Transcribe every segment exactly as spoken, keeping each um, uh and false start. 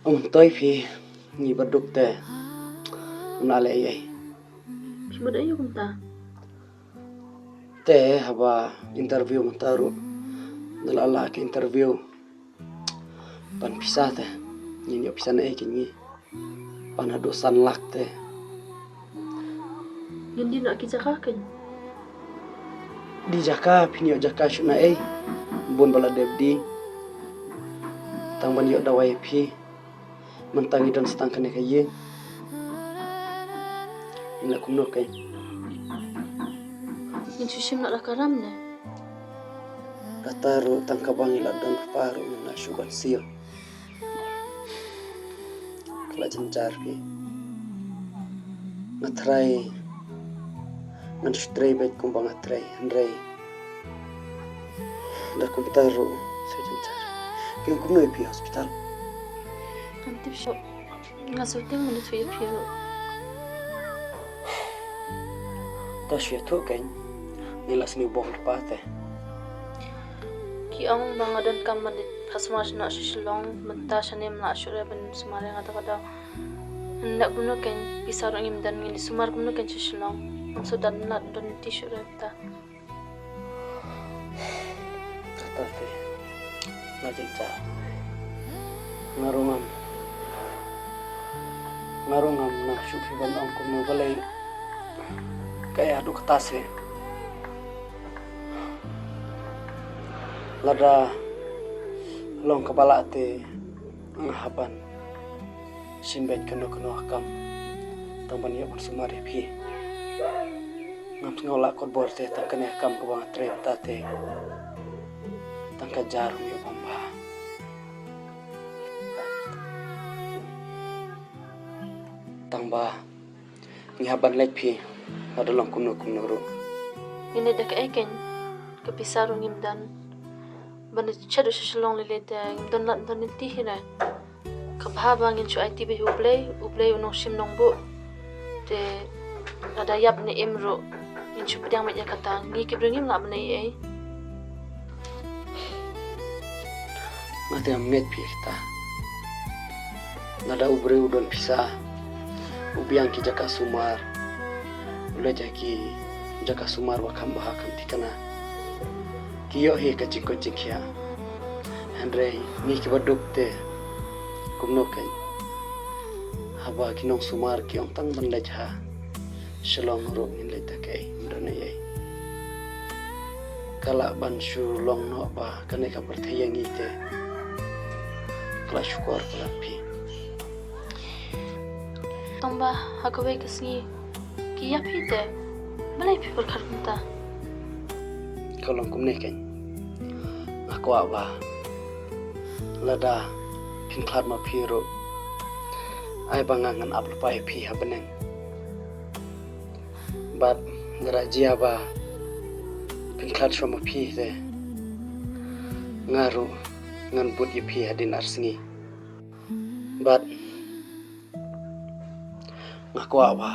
Ym toi phi, ngi baduk te. Ym lah leh ei ei. Phi mut aïu kumta? Te haba interview mynta ruh, da la lah ka interview, pan pisa te, ngin ïoh pisa na ei kein ngi? Pan haduh san lak te. Ngin die noh ki jaka kein? Die jaka, phin ïoh jaka shuh na ei? Bun ba la dep die. Tang ban ïoh dawai ïa phi. Mynta ngi don sa tang kane ka ïing. Ngin leh kumno kein? Ngin shu shim noh da ka ram ne? Kata ruh tang kaba ngi la don kpa ruh ngim lah shuh ban siew. Ka la jynjar phi. Nga trai, ngan shu trei beit kumba nga trei, hynrei da kumta ruh sa jynjar. Kin kumno ïa phi hospital? Ngam tip shuh. Nga shu tieng mynta shu ïa phi ruh. To shu ïathuh kein. Ngi la sniew bok lypa te. Ki ong ba nga donkam ban leit phah sumar noh sha Shillong, mynta shane ym lah shuh re ban sumar ïa nga da ka daw. Nda kumno kein, pisa ruh ngim don, ngin sumar kumno kein sha Shillong? Ngam shu don lad, don lynti shuh re mynta. Kata te, la jynjar. Nga ruh ngam, nga ruh ngam nang shuh phi ban ong kumno balei. Kaei haduh kata se. Lada long kaba lah te nga hap ban shim beit kano kano ka kam tang ban ïoh ban sumar ïa phi. Ngam sngew lah kot bor te tang kane ka kam kaba nga trei mynta te. Tang ka jar ym ïoh bam bha. Tang ba ngi hap ban leit phi, lada long kumno kumno ruh. Ngin leit da kaei kein, ka pisa ruh ngim don. Ban leit sha Shillong lei lei te ngim don lad, ngim don lynti hi re. Ka bha ba ngin shu aiti beit ha U Blei, U Blei u nongshim nongbuh. Te lada ïap ne im ruh, ngin shu pdiang beit ïa kata, ngi ki briew ngim lah ban leh ei ei. Nga te ngam ngeit phi ïa kita. Lada u briew u don pisa, u biang ki jaka sumar, u leit ha ki jaka sumar ba kham bha kham thikna, ki ïoh hi ka jingkoit jingkhiah. Hynrei ngi kiba duk te kumno kein? Haba ki nongsumar ki ong tang ban leit ha Shillong ruh ngin leit da kaei, ym don ei ei. Ka lah ban shu long noh ba kane ka pyrthei ïa ngi te ka la shukor palat phi. Tang ba ha kawei ka sngi ki ïap hi te, balei phi pyrkhat kumta? Ka long kumne kein, nga kwah ba lada phin khlad ma phi ruh, ai ba nga ngan ap lypa ïa phi ha bneng. Bad lada jia ba phin khlad shuwa ma phi te, nga ruh ngan bud ïa phi hadien ar sngi. Bad nga kwah ba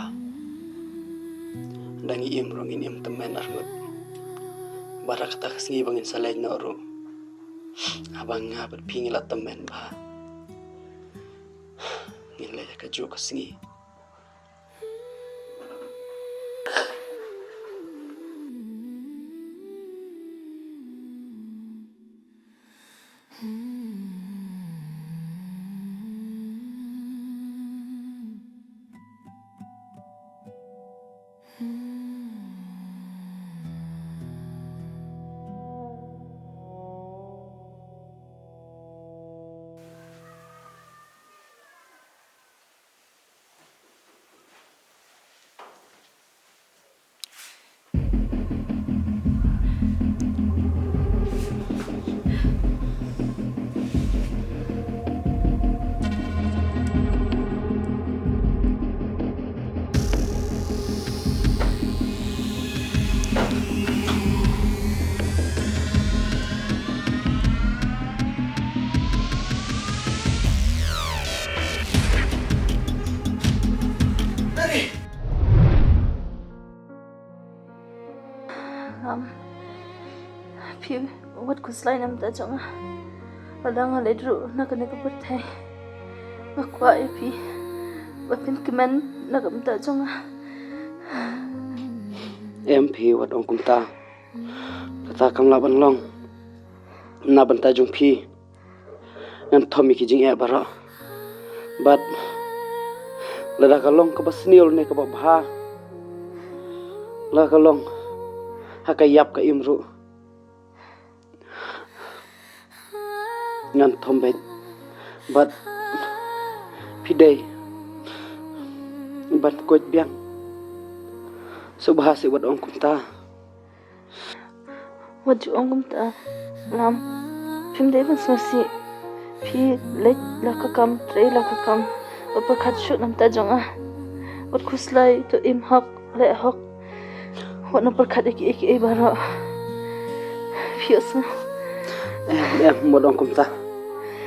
da ngi im ruh ngin im tymmen arngut. Bad ha kata ka sngi ba ngin sa leit noh ruh, haba nga bad phi ngi la tymmen bha, ngin leit ha kajuh ka sngi. Ngam. Phi wat khuslai na ka bynta jong nga. Lada nga leit ruh na kane ka pyrthei, Nga kwah ïa phi ba phin kmen na ka bynta jong nga. Em phi, wat ong kumta. Kata kam lah ban long na bynta jong phi. Ngan thom ïa ki jingeh baroh. Bad lada ka long kaba sniew ne kaba bha, lada ka long ha ka ïap ka im ruh, ngan thom beit. Bad phi dei ban koit biang. Sngewbha seh wat ong kumta. Wat ju ong kumta. Lam, phim dei ban sngewsih. Phi leit la ka kam, trei la ka kam. Wat pyrkhat shuh na bynta jong nga. Wat khuslai, to im hok, leh hok. Wat nym pyrkhat ïa kiei kiei baroh. Phi ïohsngew? Em, em, wat ong kumta.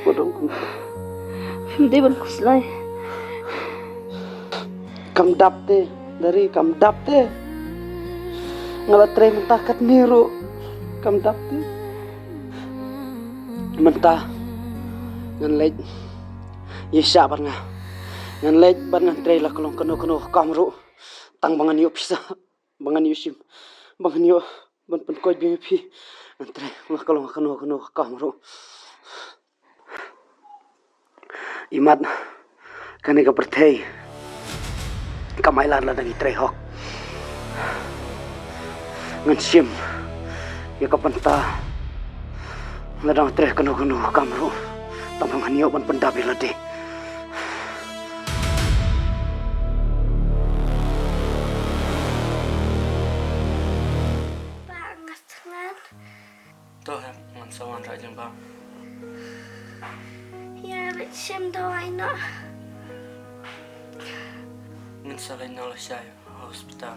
Wat ong kumta. Phim dei ban khuslai. Kam dap te, Dari, kam dap te. Nga la trei mynta katne ruh. Kam dap te. Mynta ngan leit. Ïa shah bad nga. Ngan leit bad ngan trei la ka long kano kano ka kam ruh. Tang ba ngan ïoh pisa, ba ngan ïoh shim, ba ngan ïoh ban pynkoit biang ïa phi. Ngan trei la ka long kano kano ka kam ruh. Imat, kane ka pyrthei kam ai lad lada ngi trei hok. Ngan shim ïa ka bynta lada nga trei kano kano ka kam ruh. Tang ba ngan ïoh ban pyndap ïa lade. Ba nga sngan. To, ngan sa wan rah jingbam. Ïa rit shim dawai noh. Ngan sa leit noh lashai ha hospital.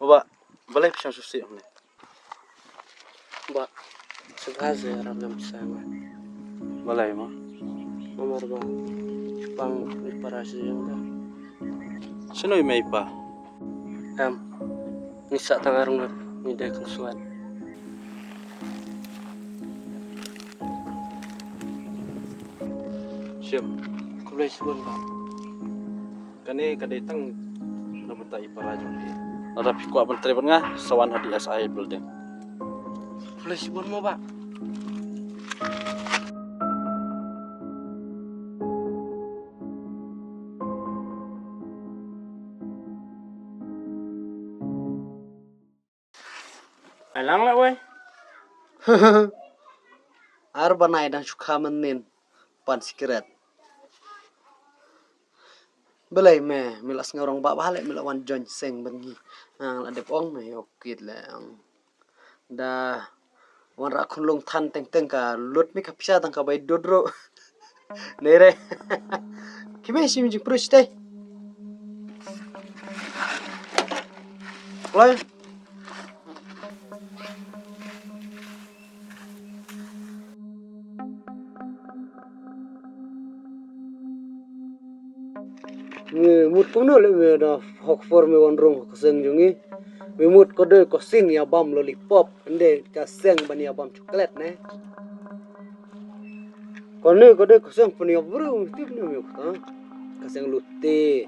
Ba, balei phi shong sngewsih hangne? Ba, sngewbha seh ïarap ïa phi sha nga. Balei mo? Namar ba pang i para sha ïing da. Shano i mei i pa? Em, ngi sah tang arngut, ngi dei kong Suan. Shim, khublei shibun ba. Kane ka dei tang na bynta i para jong phi. Lada phi kwah ban trei bad nga, sa wan ha D S I building. Khublei shibun mo ba. Ai lang la wei. Ar bnai dang shu kha mynnin pan sikret. Balei me, me la sngew rangbah bha leh me la wan join seng bad ngi. Nga la dep ong me ïoh kit leh. Da wanrah khunlung than teng teng ka lut me ka pisa tang ka bai dud ruh. Nei re. Ki me shim jingprush te. Kloi. Me mut kumno leh me da hok por me wan rung ha ka seng jong ngi. Me mut ka dei ka seng ïa bam lollipop, hynrei ka seng ban ïa bam chocolate ne. Kane ka dei ka seng pynïap briew, tip ne me kata. Ka seng lute,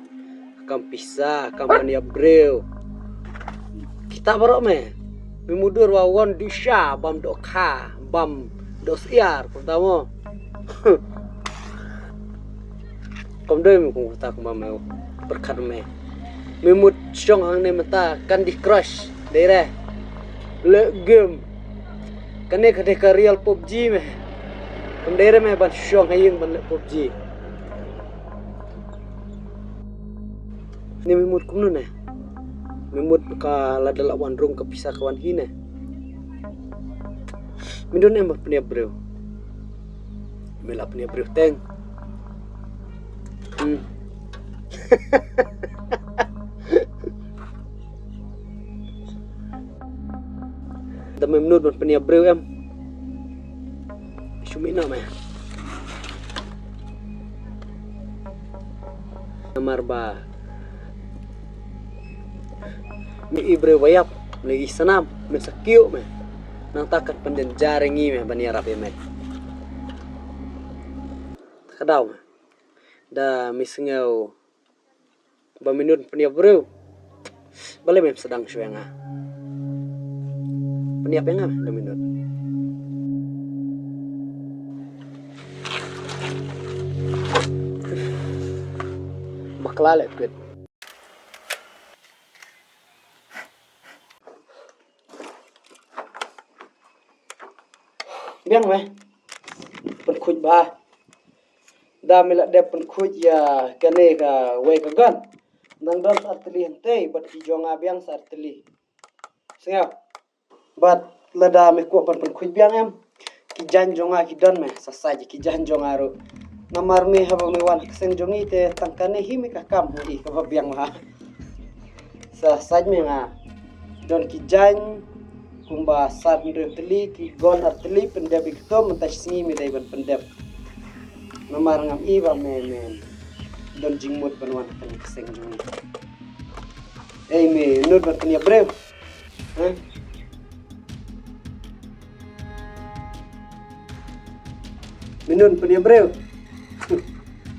kam pisa, kam pynïap briew. Kita baroh me. Me mutdur wa wan dusha, bam dohkha, bam dohsyiar, kata mo. Kam dei me kum kata kumba me pyrkhat me. Me mut shong hangne mynta Candy Crush, dei re. Leh game. Kane ka dei ka real PUBG me. Kam dei re me ban shong ha ïing ban leh PUBG. Ne me mut kumno ne? Me mut ka lada la wan rung ka pisa ka wan hi ne? Mynta em ba pynïap briew. Me la pynïap briew teng. Hmm. Da mem nud ban pynïap briew em. Shu mih noh me. Namar ba me i briew ba ïap, lagi sanam, me sa kiew me. Nangta kan pynjynjar ïa ngi me ban ïarap ïa me. Ka daw me. Da me sngew ba me nud pynïap briew. Balei mem sdang shuwa ïa nga? Pynïap ïa nga da me nud. Bakla leh kwit. Biang me. Pynkhuid bha. Da me la dep pynkhuid ïa kane kawei ka gun. Nang don sa artylli hangtei bad ki jong nga biang sa artylli. Sngew. Bad lada me kwah ban pynkhuid biang em, ki jaiñ jong nga ki don me, sa sait ki jaiñ jong nga ruh. Namar me haba me wan ha ka seng jong ngi te tang kane hi me ka kam hi kaba biang bha. Sa sait me nga don ki jaiñ kumba san hynriew tylli, ki gun artylli, pyndep ïa kito mynta shi sngi me dei ban pyndep. Namar ngam i ba me, me don jingmut ban wan ha kane ka seng jong ngi. Ei me nud ban pynïap briew. Hah? Me nud pynïap briew.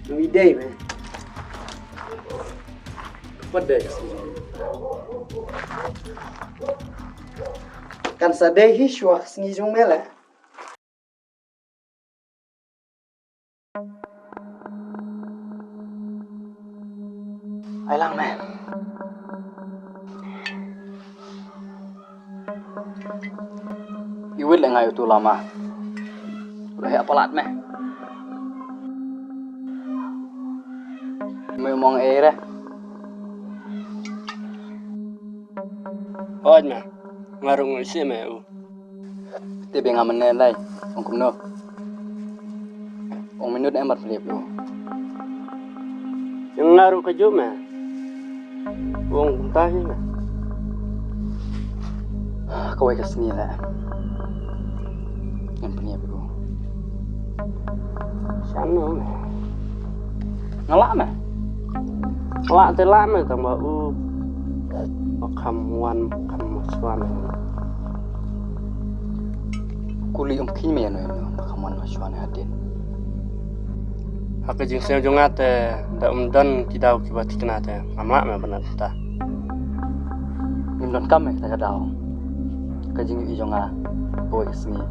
Ngi dei me. Pat dei. Kan sa dei hi shuwa sngi jong me la. Ai lang me. Iwit le ngai utu lama. Udah ya palat me. Me mong ere. Oj me. Ngarung isi me u. Te be nga mynne lai, ong kumno. Ong minot em bar flip lu. Yang ngaru ka ju me. Ong kumta hi me. Kawei ka sngi la. Yang pynïap lu. Shano me. Nga lah me. Nga lah te lah me tang ba u ba kham wan kham shuwa me. Kuli ong khinh me ïano ïano ba kham wan shuwa ne hadien. Ha ka jingsngew jong nga te da um don ki daw kiba thikna te ngam lah me ban nang ta. Ngim don kam me kata ka daw. Ka jingïohi jong nga kawei ka sngi.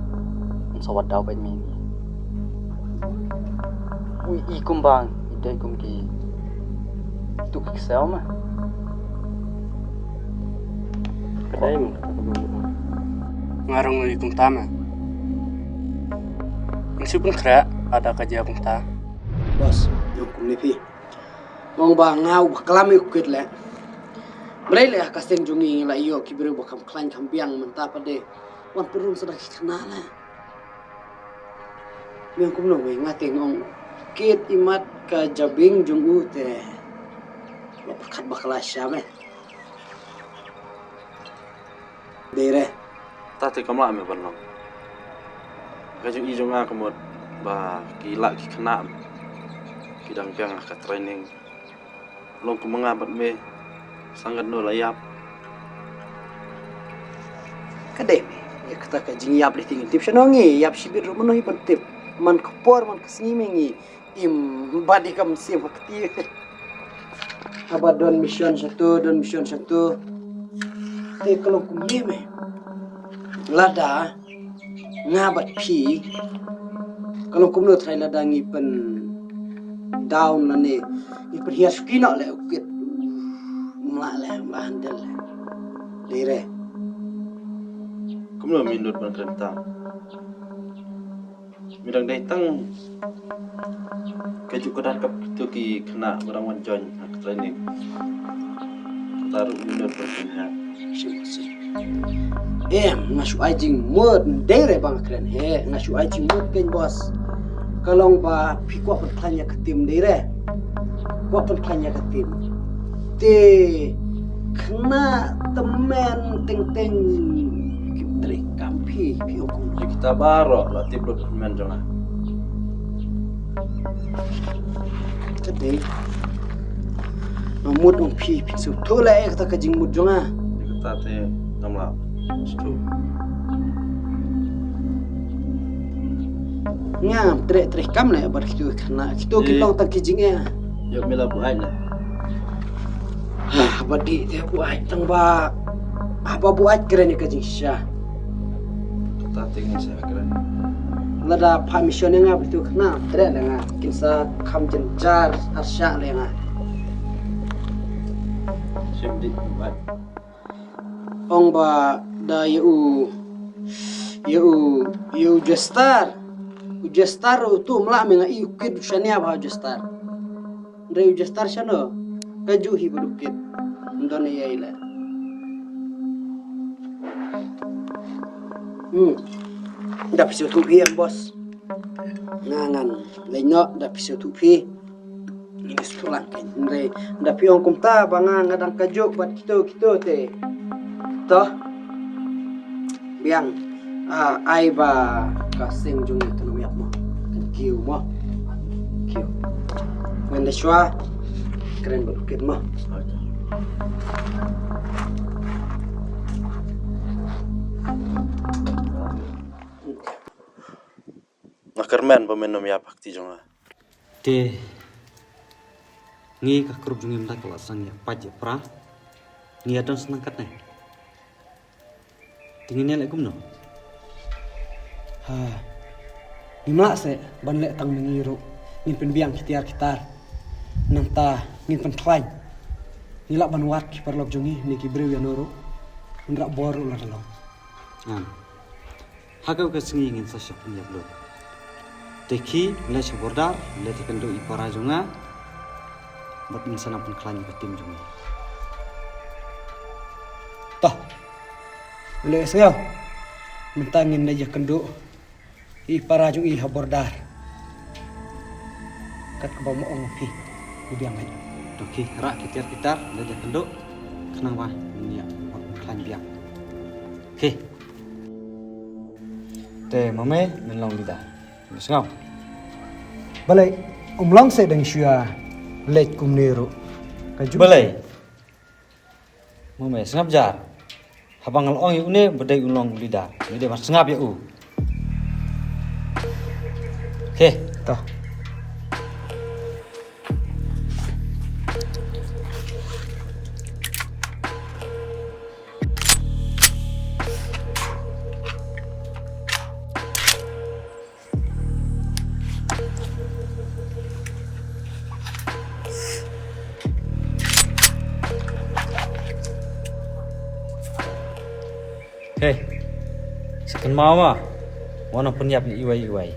Ngam sa wad daw bad me. Ui, i kumba i dei kum ki tu ki ksew ma. Ka dei ma. Nga rung i kumta ma. Ngi shu pynkhreh lada ka jia kumta. Boss, ïoh kum ne phi. Ong ba nga u ba klam ïa u kit leh. Balei leh ha ka seng jong ngi la ïoh ki briew ba kham khlaiñ kham biang mynta pat de wan pynrung sa da ki khynnah leh. Meng kumno wei nga te nga ong kit imat ka jabieng jong u te. Ba pyrkhat ba khlaiñ sha me. Dei re. Ta te kam lah me ban long. Ka jong i jong nga ka mut ba ki lah ki khynnah ki dang biang ha ka training. Long kum ma nga bad me. Sangat no la ïap. Ka dei me. Ïa kata ka jingïap lei te ngin tip shano ngi ïap shibit ruh mano hi ban tip. Man ka por man ka sngi me ngi im bad i kam sim ha kti. Haba don mission shato don mission shato. Te ka long kumne me. Lada nga bad phi ka long kumno trai lada ngi pyn down lane ngi pynhiar shuki noh leh u kit. Mla leh mla handle leh. Dei re. Kumno minot ban kren tang. Mi dang dei tang ka juk ka dat kap tu ki khynnah ba dang wan join ha ka training. Taruh minot ban kren ha. Sim sim. Em, nga shu ai jingmut, dei re ba nga kren, he, nga shu ai jingmut kein boss. Ka long ba phi kwah pynkhlaiñ ïa ka team, dei re. Kwah pynkhlaiñ ïa ka team. Te khynnah tymmen teng teng kim trei kam, phi, phi ong kumno? Kita baroh la tip lut tymmen jong nga. Ka dei. Nga mut ong phi, phi sngewthuh leh ïa kata ka jingmut jong nga. Ïa kata te ngam lah sngewthuh. Ngam treh treh kam leh bad kito ki khynnah, kito ki long tang ki jingeh. Ïa me la buaid na. Ha, ba dei te buaid tang ba. Haba buaid kren ïa ka jingshisha. Kata te ngin sa kren. Lada pha mission ïa nga ba tu khynnah, treh leh nga. Kin sa kham jynjar arshah leh nga. Shim dih buaid. Ong ba da ïa u, ïa u, ïa u Jastar. U Jastar u tu mla me nga i u kit u shania ba u Jastar. Hynrei u Jastar shano? Ka ju hi ba dukit. Ndon ïa ila. Hmm. Da phi sngewthuh phi em boss. Nga ngan leit noh da phi sngewthuh phi. Ngi sngewthuh lang kein. Hynrei da phi ong kumta ba nga nga dang kajuh bad kito kito te. To. Biang, ah, ai ba ka seng jong ngi kan ym ïap mo. Kan kiew mo. Kiew. Ngan da shuwa kren bad u kit mo. Nga kyrmen ba men ym ïap ha kti jong nga. Te ngi ka group jong ngi mynta ka la sdang ïa pait ïa pra. Ngi ïa don sdang katne. Te ngin ïa leh kumno? Ha. Ngim lah seh ban leh tang ma ngi ruh. Ngin pynbiang ki tiar ki tar. Nangta ngin pynkhlaiñ. Ngi lah ban wad ki paralok jong ngi ne ki briew ïano ruh. Ngi lah bor ruh la da long. Ngan. Ha kawei ka sngi ngin sa shah pynïap lut. Te khie, leit sha border, leit ïakynduh i para jong nga. Bad ngin sa nang pynkhlaiñ ïa ka team jong ngi. Toh. Leit sngew. Mynta ngin leit ïakynduh i para jong i ha border. Kat kaba ma ong phi. Ngi biang leit. Toh khie, rah ki tiar ki tar, leit ïakynduh. Khnang ba ngin ïa pynkhlaiñ biang. Khie. Te mame, men long leader. Sngew. Balei, ym long seh dang shuwa leit kumne ruh. Ka ju. Balei. Mame, sngap jar. Haba nga la ong ïa une, ba dei u long leader. Me dei ban sngap ïa u. Khie. Toh. Hei, sa kynmaw ma, wat nang pynïap ïa iwei iwei.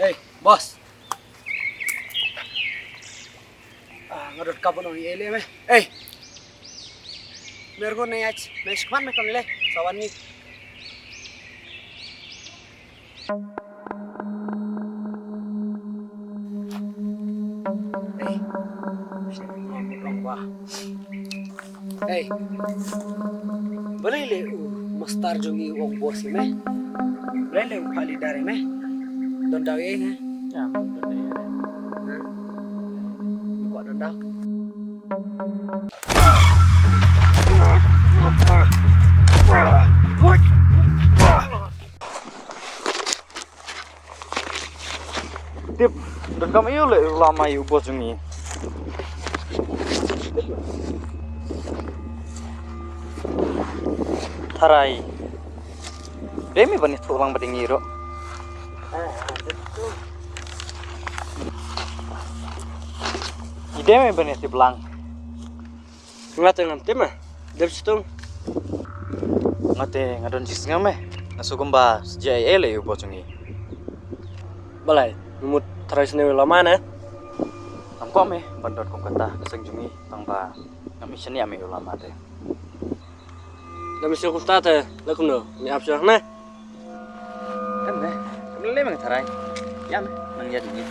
Hey, boss. Ah, nga dot ka ban ong ïa le me. Hey. Mer go na yach, me shkman me kam le. Sawan ni. Hey. Hey. Balei le u mastar jong ngi u ong boss ïa me? Balei le u phah leader ïa me? Don daw ïa nga? Ïa, don daw ïa nga. Ha? Ngi kwah don daw. Tip, don Kam ïoh leh lama ïa u boss jong ngi. Tharai. Dei me ban ïathuh lang bad ngi ruh. Dei me ban ïatip lang. Nga te ngam tip me. Dep stung. Nga te nga don jingsngewbha me. Nga sngewbha sja ei ei leh ïa u boss jong ngi. Balei? Mut tharai sniew lama ne? Ngam kwah me ban don kum kata ka seng jong ngi tang ba ngam ïa shaniah me ïa u lama te. Lada me sniew kumta te la kumno? Me ap sha me. Em me. Kam lei me nga tharai. Ïa me. Nang ïa jong ngi.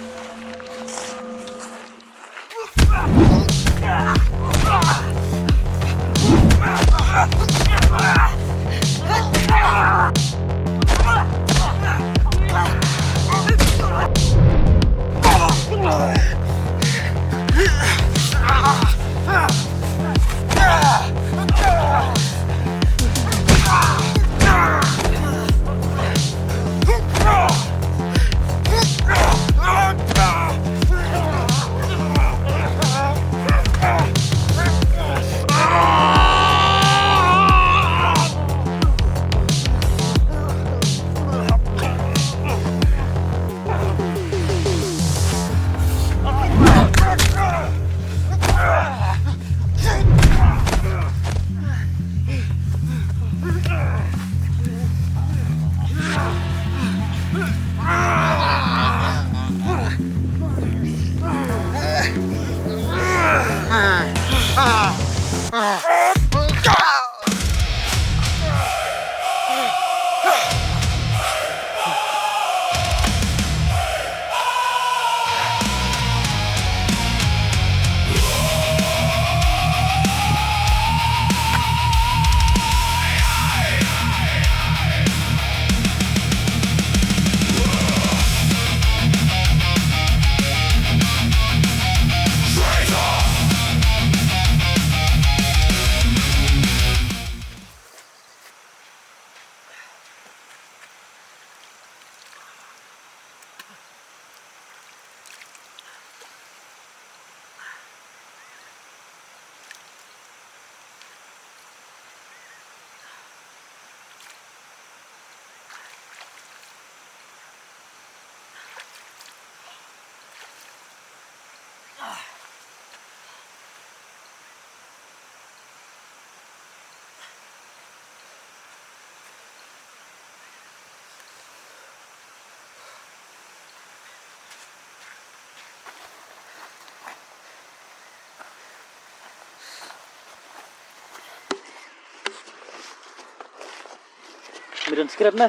Me don script ne?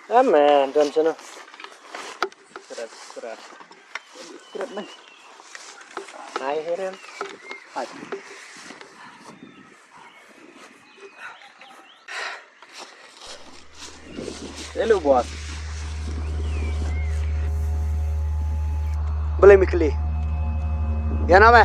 Ah, me don sano. Script, script. Script ne? Hai, Heren. Hai. Hello, boss. Balei me kylli? Ïa na me.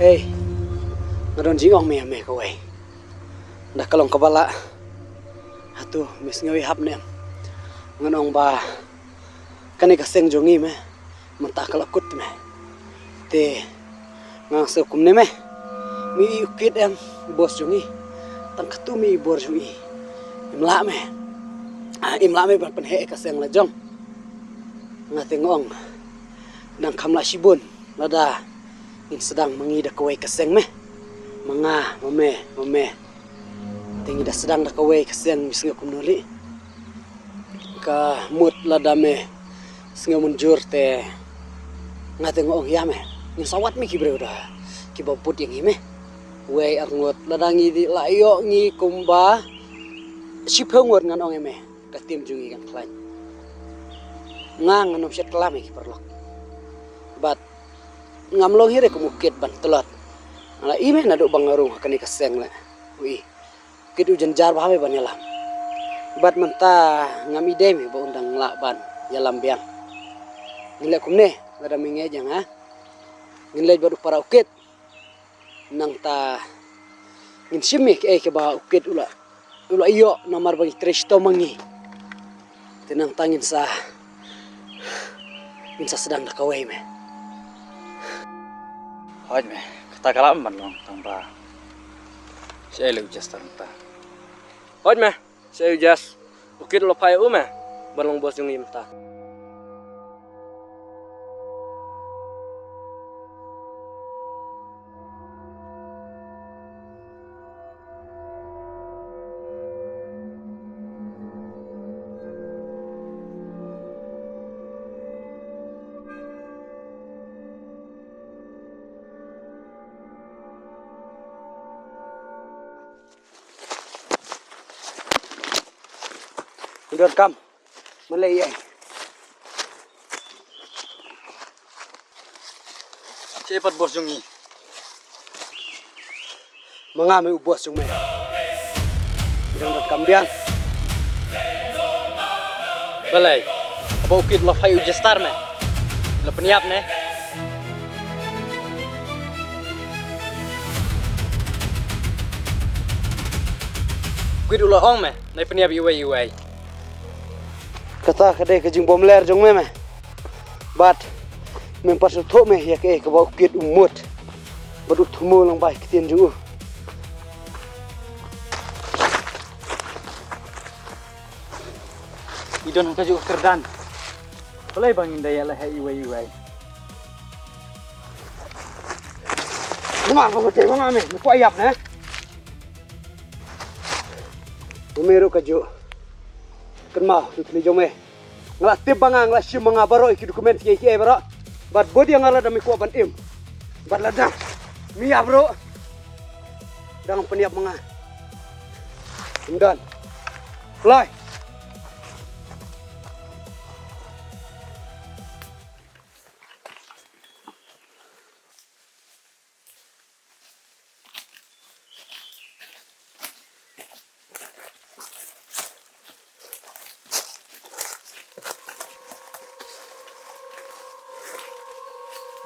Ei, nga don jingong me ïa me kawei. Da ka long kaba lah. Hato me sngew ïahap ne em? Ngan ong ba kane ka seng jong ngi me, mynta ka la kut me. Te nga sngew kumne me. Me i u kit em, i boss jong ngi. Tang katu me i bor jong ngi. Im lah me. Ah, im lah me ban pynheh ïa ka seng la jong. Nga te nga ong, dang kham lah shibun lada ngin sdang ma ngi da kawei ka seng me. Ma nga, ma me, ma me. Te ngi da sdang da kawei ka seng, me sngew kumno lei? Ka mut lada me sngew mynjur te nga te nga ong ïa me. Ngin sa wad me ki briew da kiba bud ïa ngi me. Wei ar ngut lada ngi dei la ïoh ngi kumba shiphew ngut ngan ong ïa me. Ka team jong ngi kan khlaiñ. Nga ngan ym shet klam ïa ki paralok. Bad ngam long hi re kum u kit ban tlot. Nga la i me naduh ba nga rung ha kane ka seng leh. U i. Kit u jynjar bha me ban ïalam. Bad mynta ngam i dei me ba un dang lah ban ïalam biang. Ngin leh kumne, lada me ngeit ïa nga, ha? Ngin leit bad u para u kit. Nangta ngin shim ïa kaei kaba u kit u la, u la ïoh namar ba ngi trei shitom ma ngi. Te nangta ngin sa, ngin sa sdang da kawei me. Hooid me, kata ka lah ban long tang ba shaei leh u Jester mynta. Hooid me, shaei u Jes, u kit u la phah ïa u me ban long boss jong ngi mynta. Don kam. Malay ai. Shaei pat boss jong ngi? Ma nga me u boss jong me. Don kam biang. Balei? Ba u kit u la phah ïa u Jester me. La pynïap ne? Kit u la ong me, nai pynïap iwei iwei. Kata ka dei ka jingbymler jong me me. Bad mem pat sngewthuh me ïa kaei kaba u kit u mut. Bad u thmu lang bai ktien jong u. I don ha kajuh ka kyrdan. Balei ba ngin da ïaleh ha iwei iwei? Namar ba me te ma nga me, me kwah ïap ne? Ba me ruh kajuh. Kynmaw, tu tli jong me. Nga la tip ba nga, nga la shim ma nga baroh ïa ki document kiei kiei baroh. Bad bud ïa nga lada me kwah ban im. Bad lada me ïap ruh, dang pynïap ma nga. Ym don. Kloi.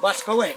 Bas kawei.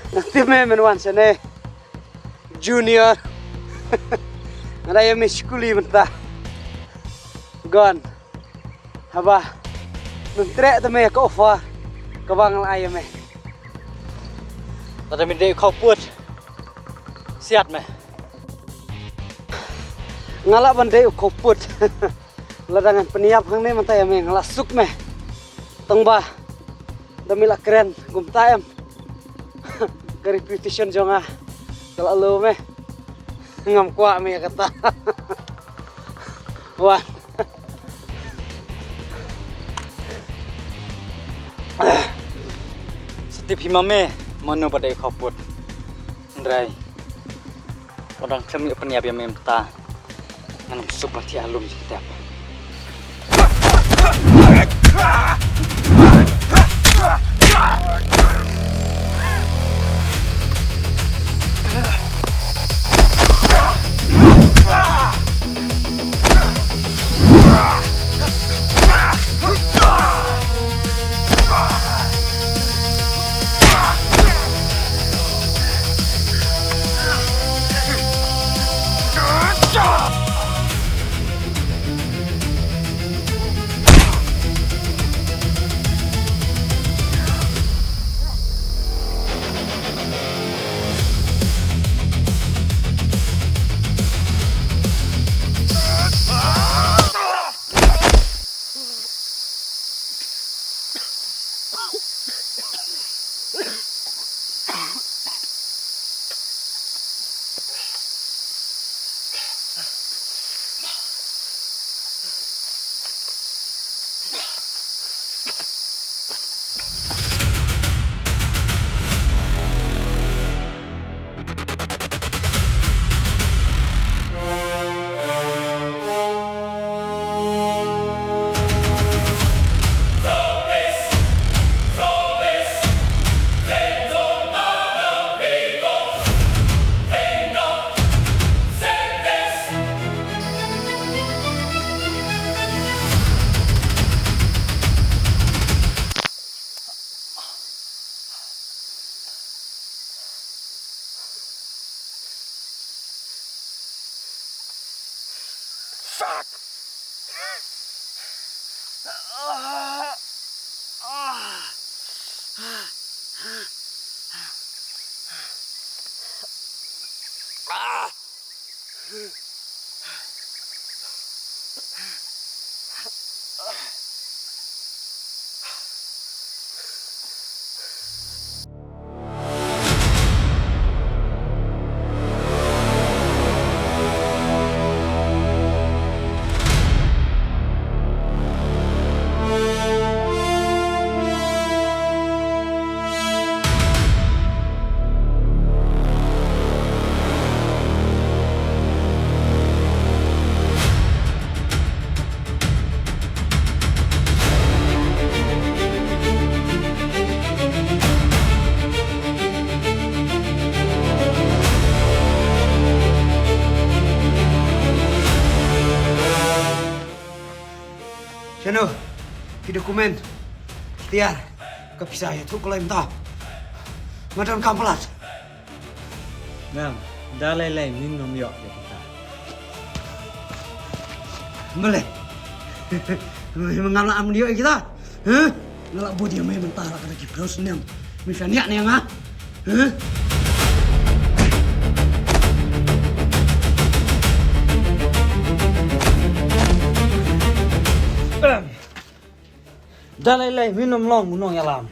Nga tip me mynwan shane, Junior. Nga da ïa me skuli mynta. Gon. Haba, ngan treh te me ka offer kaba nga la ai ïa me. Lada me dei u khawpud, siat me. Nga lah ban dei u khawpud. Lada ngan pynïap hangne mynta ïa me, nga la suk me. Tang ba da me la kren kumta em, ka reputation jong nga ka la low me. Ngam kwah me ïa kata. Wan. Sa tip hi ma me mano ba dei u khawpud. Hynrei wat dang khlem ïa pynïap ïa me mynta. Ngan ym suk ban thiah lum jingtep. Fuck! Shano ki document? Tiar ka pisa ïathuh kloi mynta. Nga donkam palat. Ma'am, Da lei lei ngin ym ïoh ïa kita. Balei? Me ngam lah am ïoh ïa kita? Huh? Nga lah bud ïa me mynta la ka dei ki briew snem. Me shaniah ne nga? Huh? Da lei lei ngin ym long u nongïalam.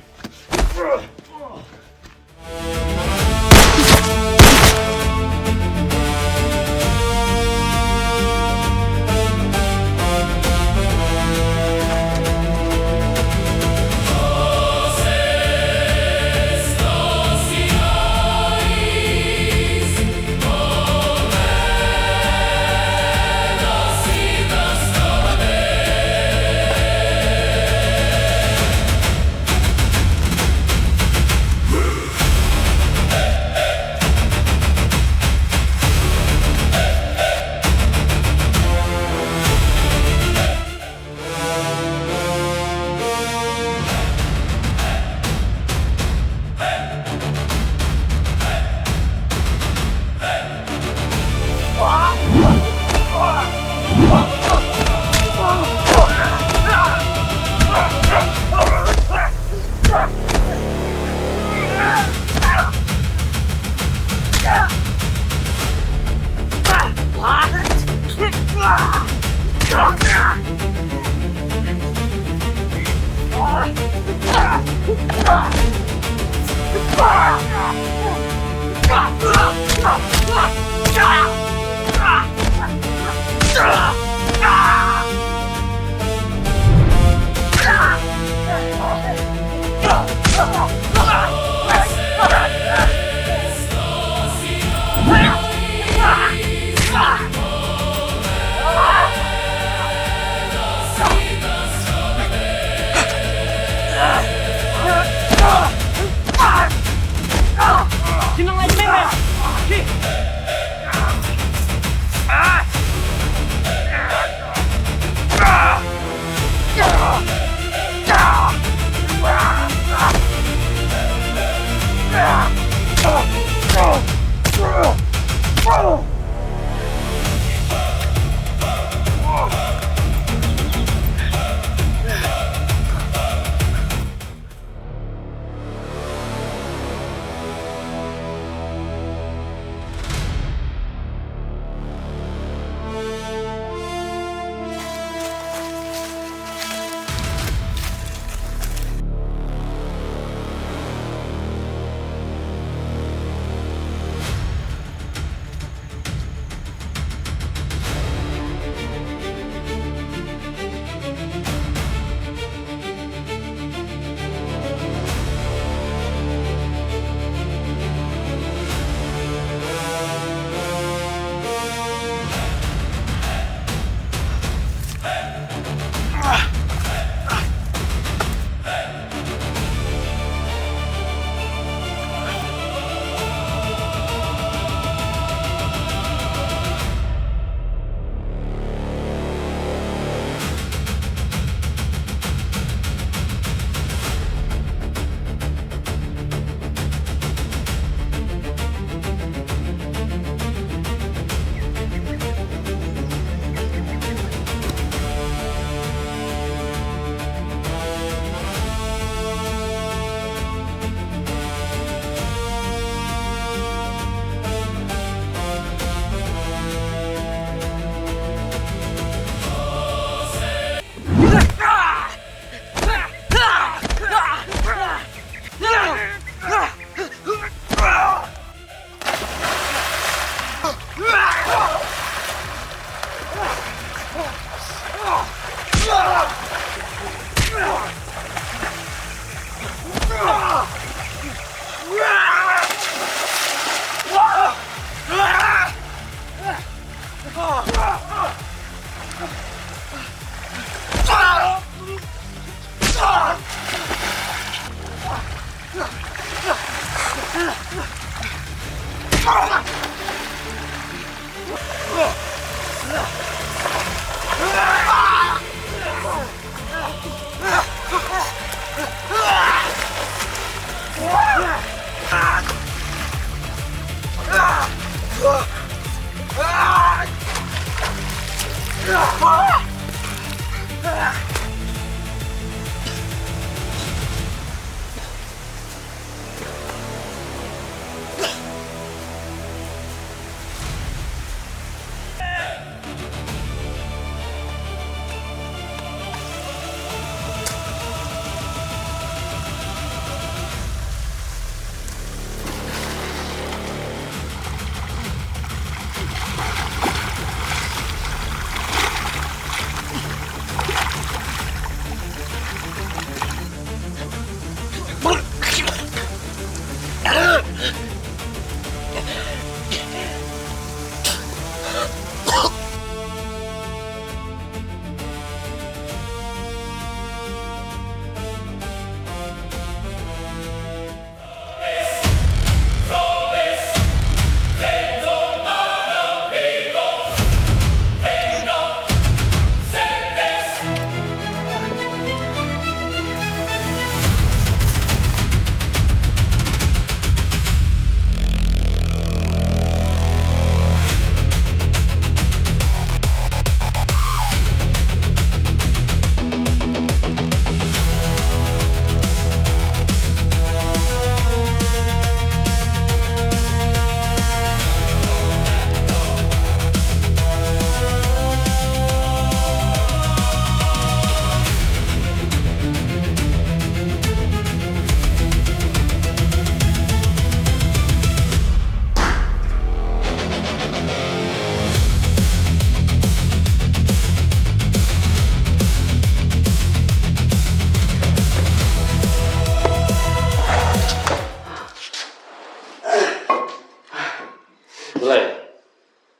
Blei,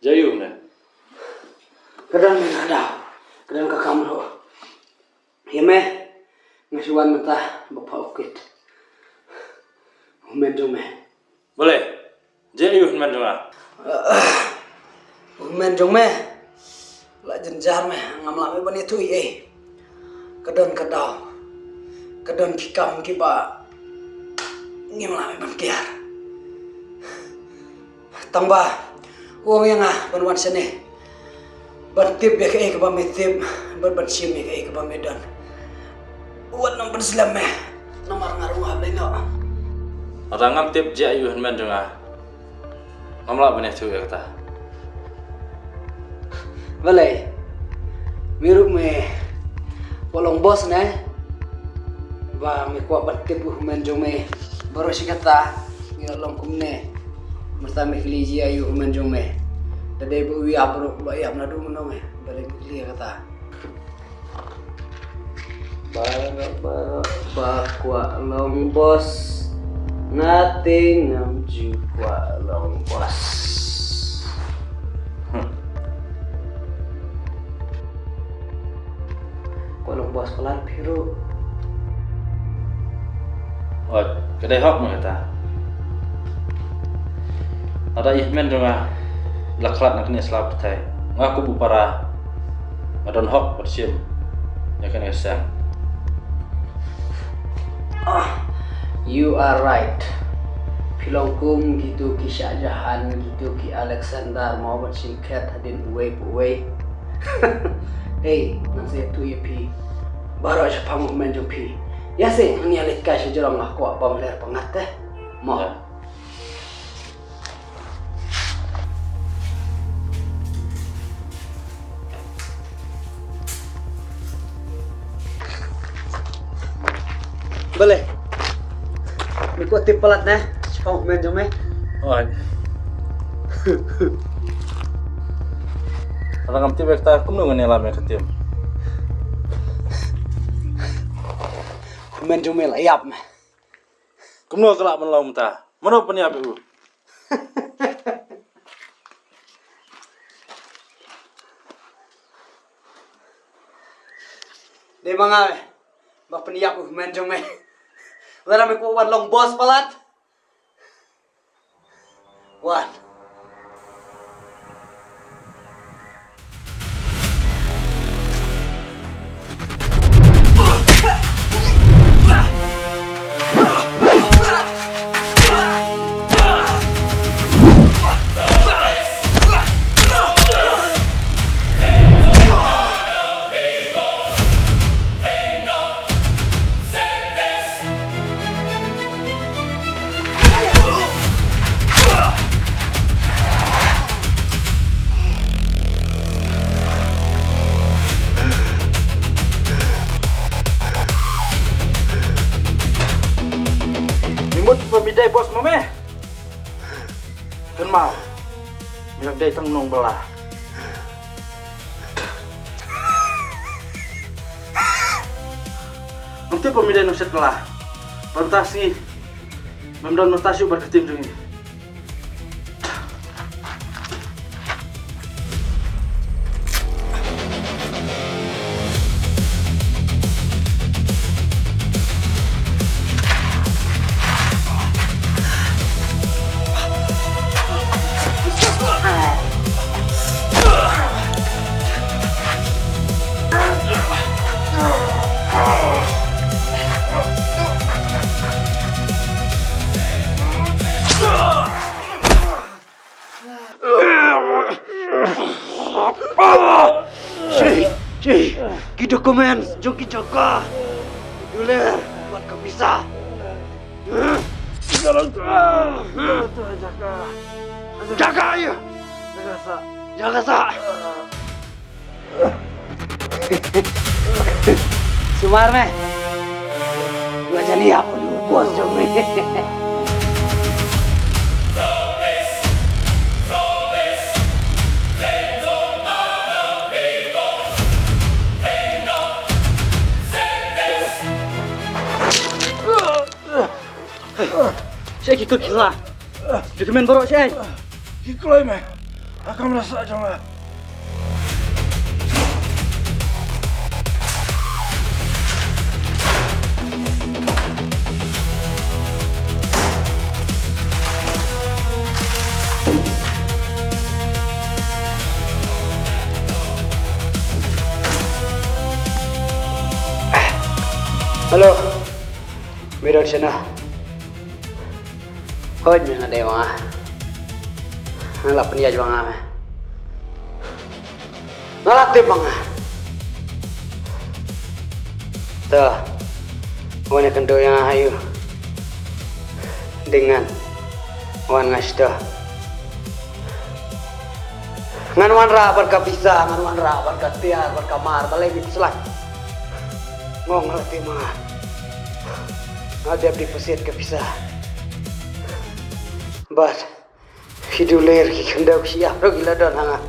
jia aïu ne? Ka don mynta ka daw, ka don ka kam ruh. Ïa me, nga shu wan mynta ba pha u kit u hynmen jong me. Balei? Jia aïu hynmen jong nga? U hynmen jong me la jynjar me, ngam lah me ban ïathuh ei ei. Ka don ka daw, ka don ki kam kiba ngim lah me ban kiar. Tang ba u ong ïa nga ban wan shane ban tip ïa kaei kaba me tip bad ban shim ïa kaei kaba me don. Wat nang pynslem me, namar nga ruh nga hap leit noh. Lada ngam tip jia aïu hynmen jong nga, ngam lah ban ïathuh ïa kata. Balei, me ruh me kwah long boss ne? Ba me kwah ban tip u hynmen jong me. Baroh shi katta ngi la long kumne. Mynta me kylli jia aïu u hynmen jong me. Da dei ba u ïap ruh u la ïap naduh mynno me. Balei me kylli ïa kata? Baroh baroh ba kwah long boss. Nga te ngam ju kwah long boss. Hmm. Kwah long boss palat phi ruh. Oi, ka dei hok ma kata. Lada i hynmen jong nga la khlad na kane ka sla pyrthei, nga kum u para nga don hok ban shim ïa kane ka seng. Ah, you are right. Phi long kum kito ki Shah Jahan, kito ki Alexander, mo ban shim khet hadien uwei pa uwei. Ei, ngan sa ïathuh ïa phi baroh shaphang u hynmen jong phi. Ïa se, ngan ïa leit kai sha jrong, nga kwah bam ler pyngngad te. Mo. Ïa. Balei? Me kwah tip palat ne shaphang u hynmen jong me? Oi. Lada ngam tip ïa kata kumno ngan ïalam ïa ka tim? U hynmen jong me la ïap me. Kumno ka lah ban long mynta? Mano pynïap ïa u? Dei ma nga me ba pynïap u hynmen jong me. Lada me kwah wan long boss palat, wan. Nong bala. Ngam tip ba me dei nong shet bala. Bad mynta sngi mem don mynta shuh bad ka team jong ngi. Ki document jong ki jaka. Ki dur bad ka pisa. Jaka. Jaka ïa. Jaka sa. Sumar me. Gua jadi apa lu bos jong me. Shaei ki kut ki la. Document baroh shaei. Ki kloi me. Ha kamra sah jong nga. Hello. Me don shano? Hooid me, nga dei ma nga. Nga la pynïaid ma nga me. Nga la tip ma nga. To. Wan ïakynduh ïa nga ha ïew. Ding ngan. Wan nga shito. Ngan wanrah bad ka pisa, ngan wanrah bad ka tiar, bad ka mar, balei phi pynslai? Mo nga la tip ma nga. Nga dep deposit ka pisa. Bad ki dulir, ki khyndew, ki shyiap ruh ki la don ha nga.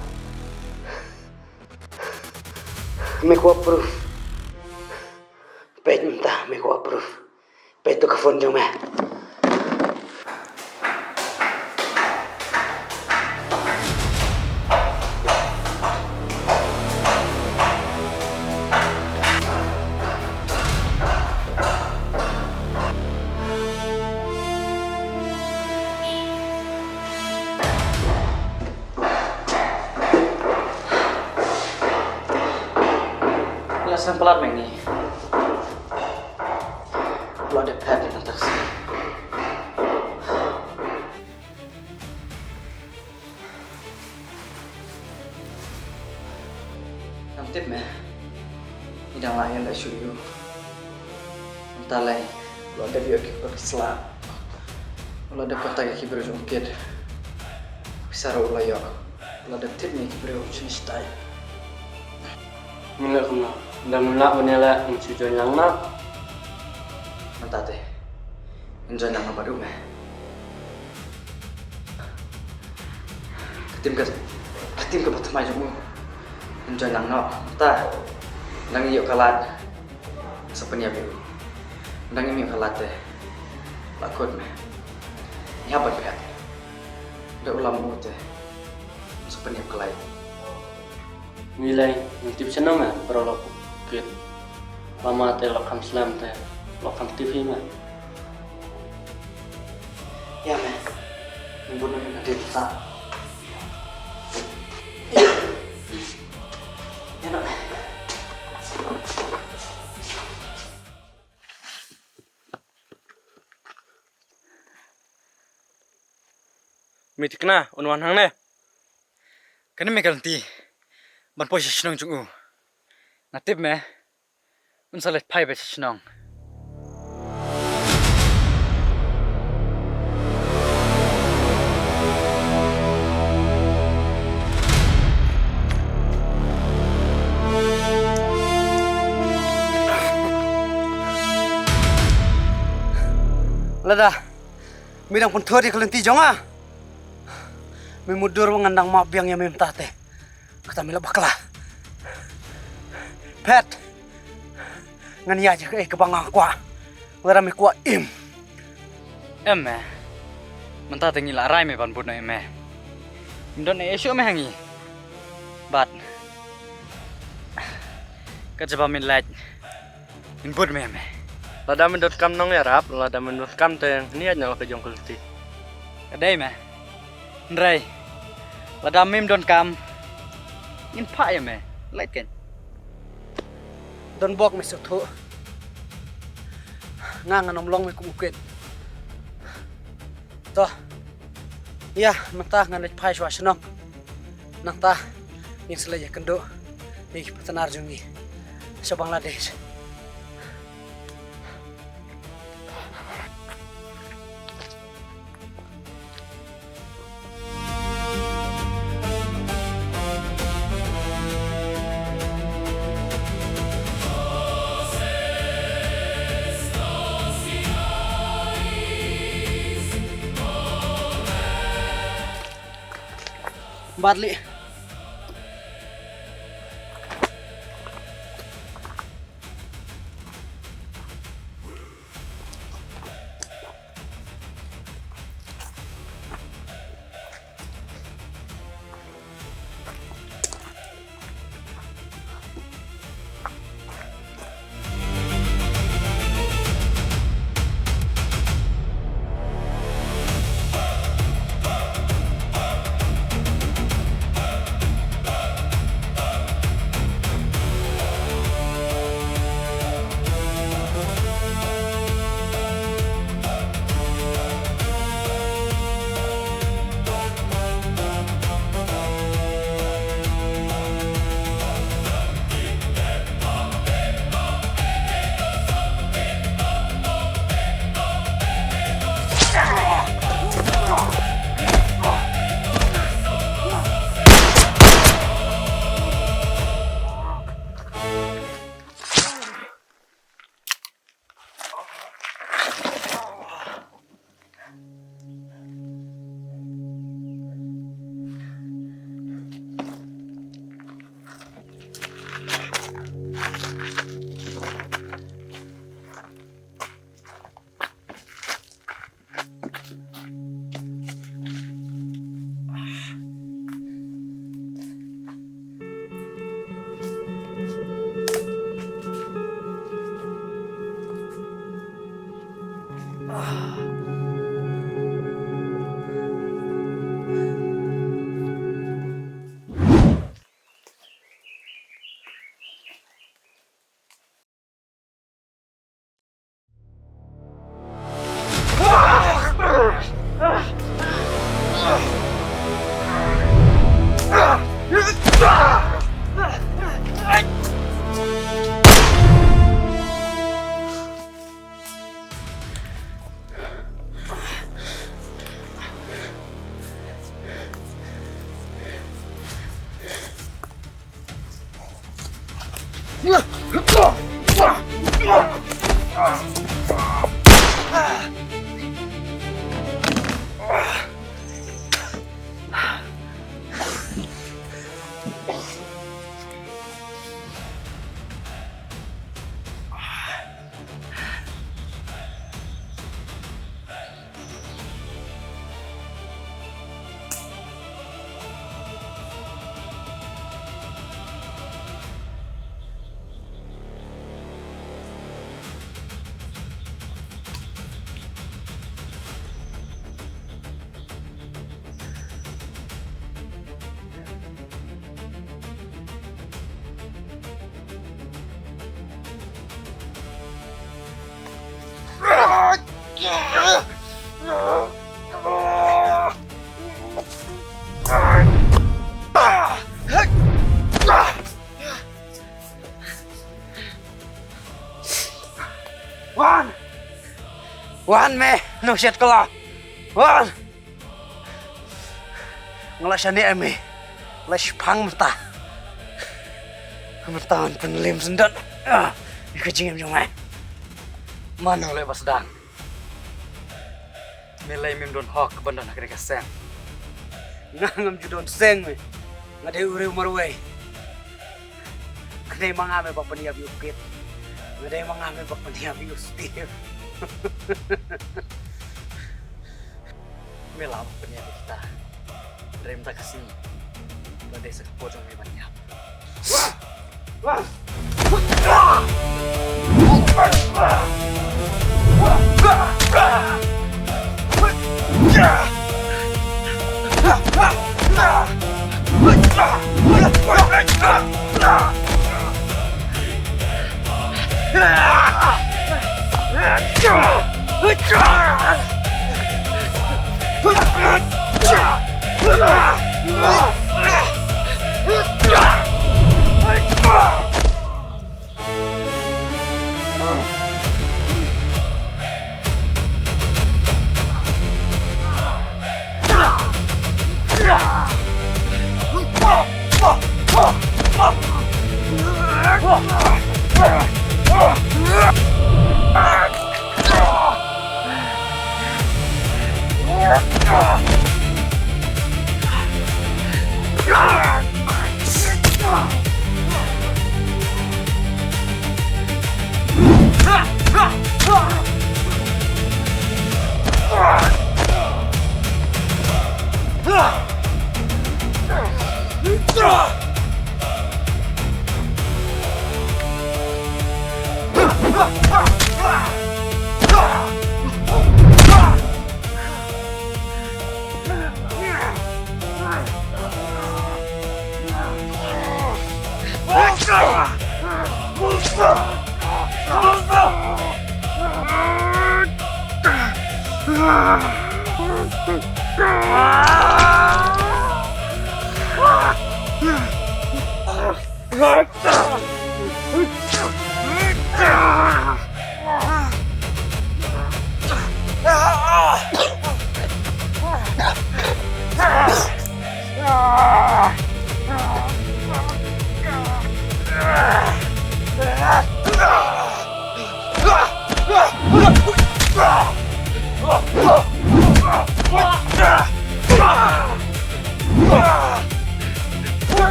Me kwah proof? Peit mynta, me kwah proof? Peit to ka phone jong me. La sngewpalat me ngi. Lo dep phet ïa kata ka sngi. Ngam tip me. Ngi dang lah ïa la shu ïa u. Mynta lei, u la dep ïoh ki briew ki sla. U la dep kontak ïa ki briew jong u kit. Pisa ruh u la ïoh. U la dep tip ïa ki briew jong ngi shatai. Ngin leh kumno? Ynda ngim lah ban ïaleh, ngin shu join lang noh. Mynta te ngin join lang noh bad u me. Ka team ka, ka team kaba thymmai jong u. Ngin join lang noh. Mynta ynda ngi ïoh ka lad, sa pynïap ïa u. Ynda ngim ïoh ka lad te, la kut me. Ngi hap ban phet. Da u lam u te, sa pynïap ka lad. Ngi lei, ngim tip shano me, baroh la kit. Lama te la kham slem te, la kham tip hi me. Ïa me. Ngin bud noh ïa ka ding sa. Ïa noh me. Me thikna, un wan hangne. Kane me ka lynti ban poi sha shnong jong u. Nga tip me. Un sa leit phai beit sha shnong. Lada me dang pynthut ïa ka lynti jong nga, Me mutdur ba ngan dang map biang ïa me mynta te. Kata me la bakla. Phet. Ngan ïa jaka eh kaba nga kwah. Lada me kwah im. Em me. Mynta te ngi la rai me ban bud noh ïa me. Ym don eh shuh me ha ngi. Bad ka jaba me lait. Ngin bud me ïa me. Lada me donkam nongïarap, lada me donkam te ngin ïaid noh ka jong ka lynti. Ka dei me. Hynrei lada mem donkam, ngin phah ïa me. Lait kein. Don bok me sngewthuh. Nga ngan ym long me kum u kit. To. Ïa, mynta ngan leit phai shuwa shnong. Nangta ngin sa leit ïakynduh ïa ki partner jong ngi sha Bangladesh. Barley. Wan! Wan me, nongsiat kylla. Wan! Nga la shaniah ïa me. La shiphang mynta. Mynta ngan pynliem syndon. Ah, ïa ka jingim jong me. Mano leh ba sdang. Me lei mem don hok ban don ha kane ka seng. Nga ngam ju don seng me. Nga dei u riew marwei. Nga dei ma nga me ba pynïap ïa u Kit. Nga dei ma nga me ba pynïap ïa u Steve. Me lah ban pynïap ïa kita. Hynrei mynta ka sngi la dei sa ka por jong me ban ïap.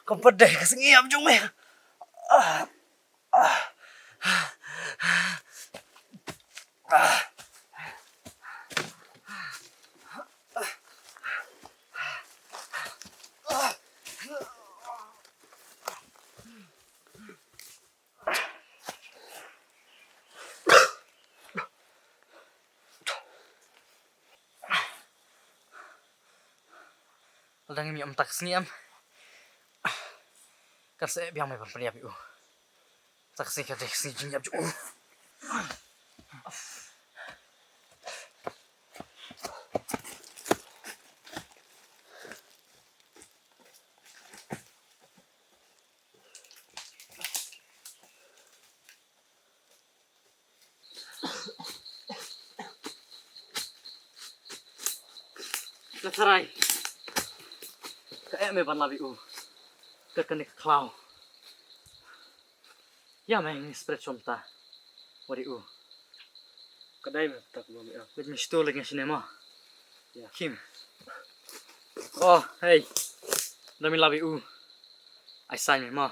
Kam pat dei ka sngi ïap jong me. Lada ngim ïoh mynta ka sngi em, kan sa eh biang me ban pynïap ïa u. Mynta ka sngi ka dei ka sngi jingïap jong u. Nga tharai ka eh me ban lap ïa u. Ka kane ka khlaw. Ïa me ngi spread shom ta. Wat ïa u. Ka dei me ta ka bam ïa. Wait me stur lagi sini mo. Ïa. Kim. Oh, hey. Da me lap ïa u. Ai sign me mo.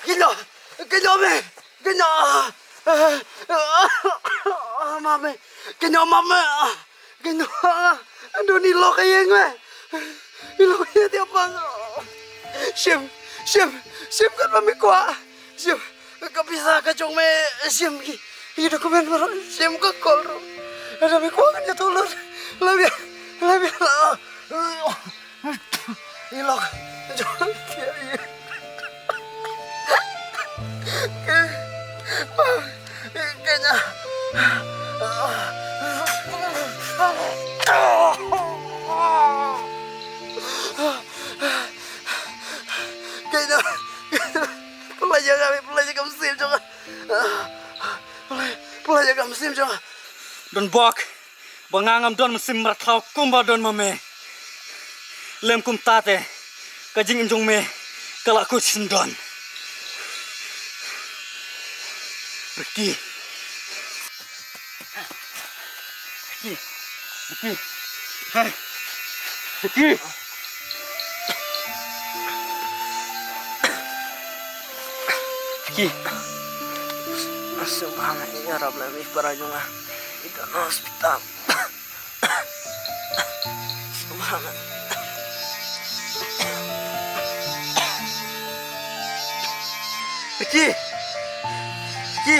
Kino, kino me, kino. Mame, kino mame. Kino, don i lok ïeng me. I lok ïeng tiap pang. Shim, shim, shim kat ba me kwah. Shim, ka pisa ka jong me, shim ki. I document baroh, shim ka call ruh. Ada me kwah kan jatuh lut. Lebih, lebih lah. Ilok. Kenya. Kenya. Pynlait ïa ka, pynlait ïa ka mynsiem jong nga. Pynlait, pynlait ïa ka mynsiem jong nga. Don bok. Ba nga ngam don mynsiem mrad thlaw kumba don ma me. Lem kumta te ka jingim jong me ka la kut sngewdon. Ricky. Ricky. Ricky. Hey. Ricky. Ricky. Sngewbha nga ïarap lem ïa i para jong nga. I don ha hospital. Sngewbha nga. Ricky. Ricky.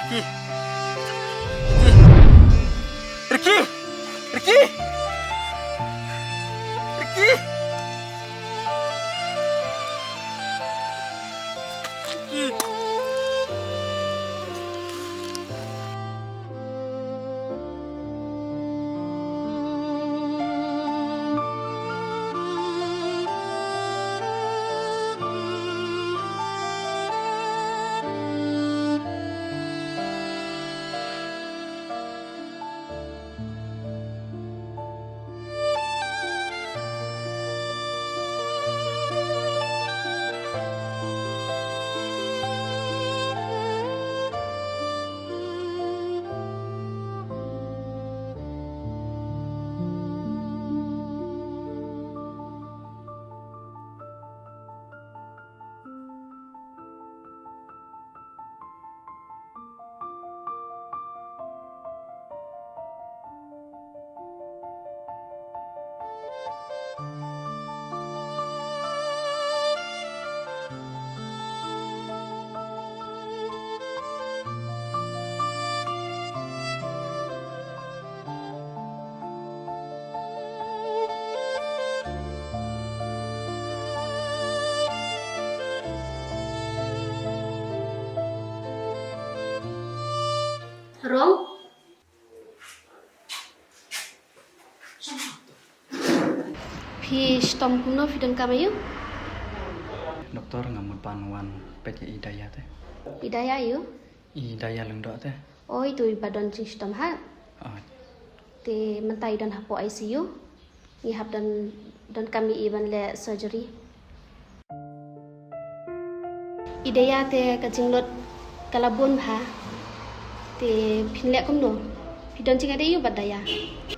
Ricky. Ricky. Ricky. Ricky. Rong. Phi shitom kumno, phi donkam aiu? Doktor, nga mut ban wan peit ïa i Daya te. I Daya aiu? I Daya Lyngdoh te. Oi, tu iba don jingshitom ha. Ah. Te mynta i don hapoh I C U. Ngi hap don, donkam ïa i ban leh surgery. I Daya te ka jinglut ka la bun bha. Te phin leh kumno? Phi don jingïadei aiu bad Daya?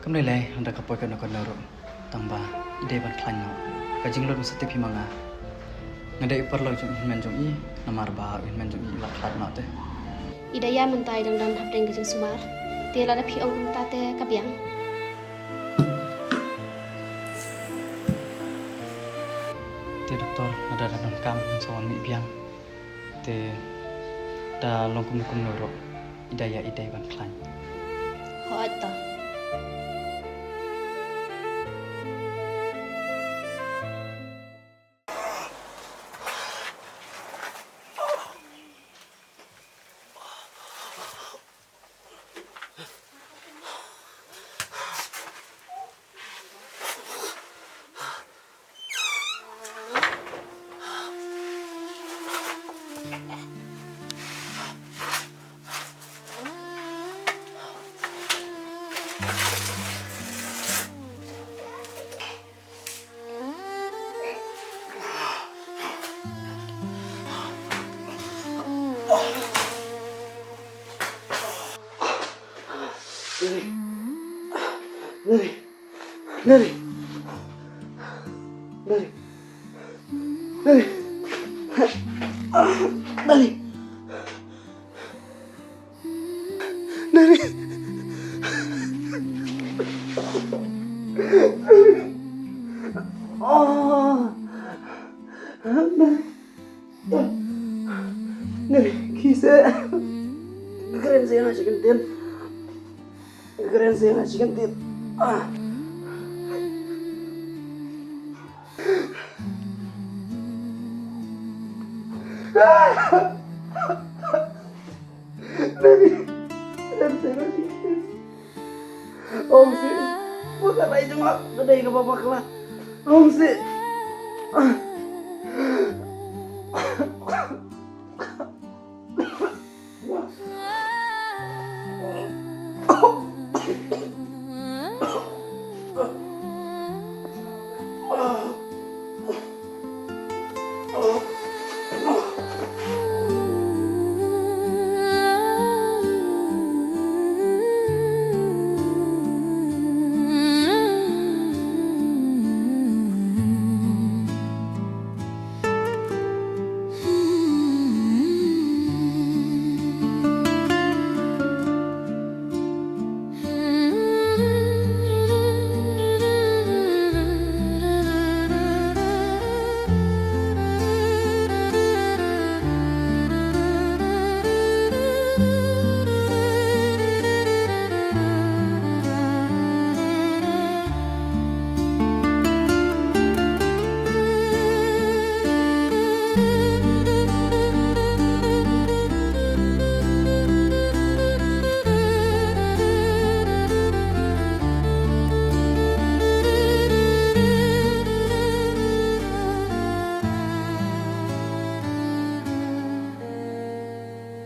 Kam lei lei, lada ka poi kano kano ruh. Tang ba i dei ban khlaiñ noh. Ka jinglut masa te phi ma nga. Nga dei u paralok jong u hynmen jong i, namar ba u hynmen jong i la khlad noh te. I Daya mynta i dang don hapdeng ka jingsumar. Te lada phi ong kumta te ka biang. Te doktor, lada da donkam ngan sa wan mih biang. Te da long kumno kumno ruh, i Daya i dei ban khlaiñ. Hooid to. Nari. Nari. Nari. Nari. Nari. Nari. Nari. Oh. Nari. Nari, khie seh. Kren seh nga shu kyntien. Kren seh nga shu kyntien. Ah. Nari, kren seh nga shu kyntien. Ong seh. Ba ka rai jong nga ka dei kaba bakla. Ong seh. Ah.